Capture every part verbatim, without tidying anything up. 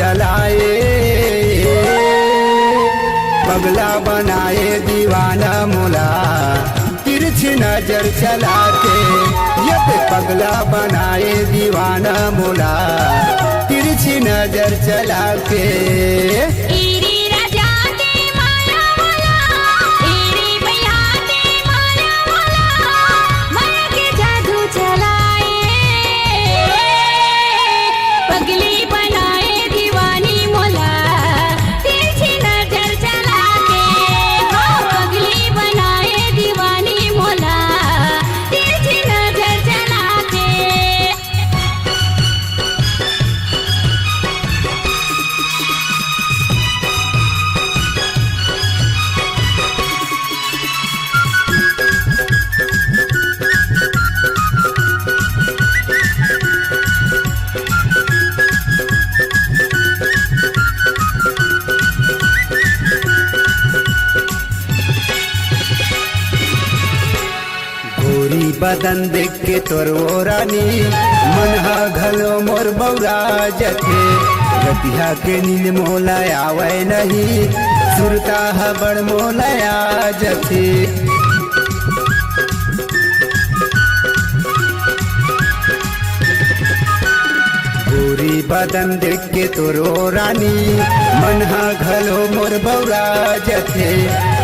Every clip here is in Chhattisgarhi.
चलाए, पगला बनाए दीवाना मोला, तिरछी नजर चला के। ये ते पगला बनाए दीवाना मोला, तिरछी नजर चला के। एरी राजा के माया वाला, एरी भैया के माया वाला, माया के जादू चलाए, पगली बनाए दीवानी मोला, तिरछी नजर चला के। हो पगली बनाए दीवानी मोला, तिरछी नजर चला के। गोरी बदन देख के तोर ओ रानी, मन ह घलो मोर बौरा जथे। रतिहा के नींद मोला आवय नहीं, सुरता ह बड़ मोला आ जथे। गोरी बदन देख के तोर ओ रानी, मन ह घलो मोर बौरा जथे।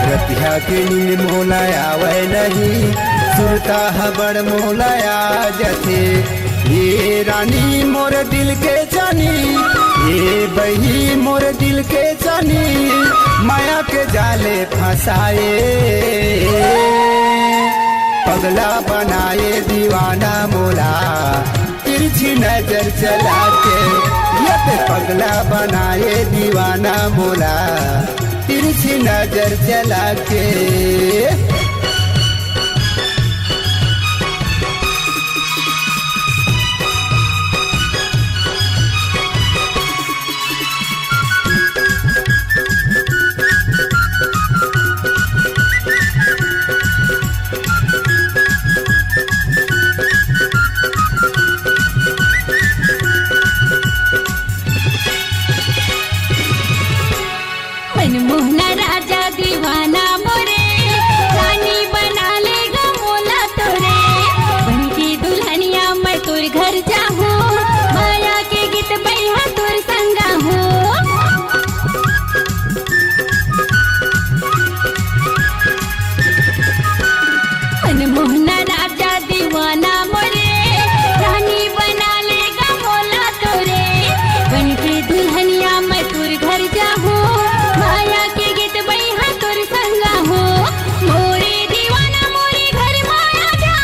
रतिहा के नींद मोला आवय नहीं, सुरता ह बड़ मोला आ जथे। ये रानी मोर दिल के जानी, ये बही मोर दिल के जानी, माया के जाले फंसाए, पगला बनाए दीवाना मोला, तिरछी नजर चला के। ये ते पगला बनाए दीवाना मोला, तिरछी नजर चला के। मनमोहना राजा दीवाना मोरे, रानी बना लेगा मोला तोरे। बनके दुल्हनिया मैं तोर घर जाहूँ, माया के गीत बइहा तोर संगा हूँ। मनमोहना राजा दीवाना मोरे, रानी बना लेगा मोला तोरे। बनके दुल्हनिया मैं तोर घर जाहूँ, माया के गीत बइहा तोर संगा हूँ। मोरे दीवाना मोरे घर माया जा,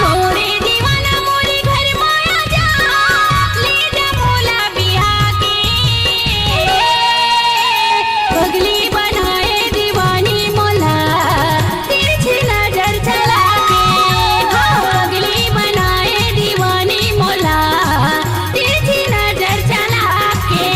मोरे दीवाना मोरे घर माया जा, ले जा मोला बिहा के। पगली बनाए दीवानी मोला, तिरछी नजर चला के। हाँ, पगली बनाए दीवानी मोला, तिरछी नजर चला के।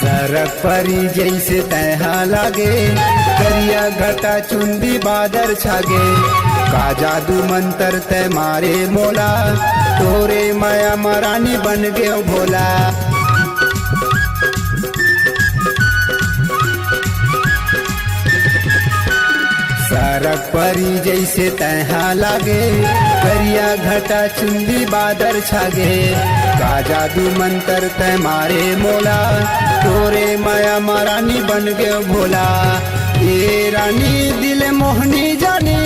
सरग परी जइसे तैहा लागे, करिया घटा चुंदी बादर छागे। का जादू मंतर तै मारे मोला, तोरे माया म रानी बन गेव भोला। सरग परी जइसे तैहा लागे, करिया घटा चुंदी बादर छागे। का जादू मंतर तै मारे मोला, तोरे माया म रानी बन गेव भोला। ए रानी दिल मोहनी जानी,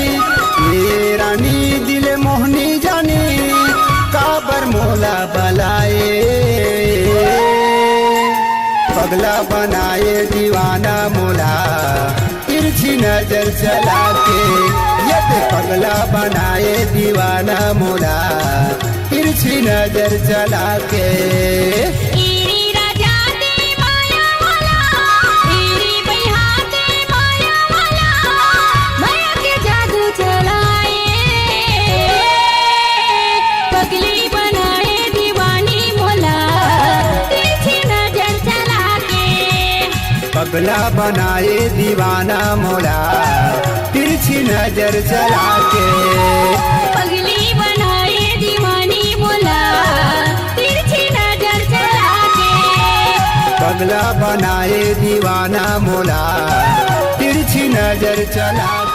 ए रानी दिल मोहनी जानी, काबर मोला बलाए, पगला बनाए दीवाना मोला, तिरछी नजर चला के। ये ते पगला बनाए दीवाना मोला, तिरछी नजर चला के। एरी राजा के माया वाला, एरी बइहा के माया पगला बनाए दीवाना मोला, तिरछी नजर चला के। पगली बनाए दीवानी मोला, तिरछी नजर चला के। पगला बनाए दीवाना मोला, तिरछी नजर चला के।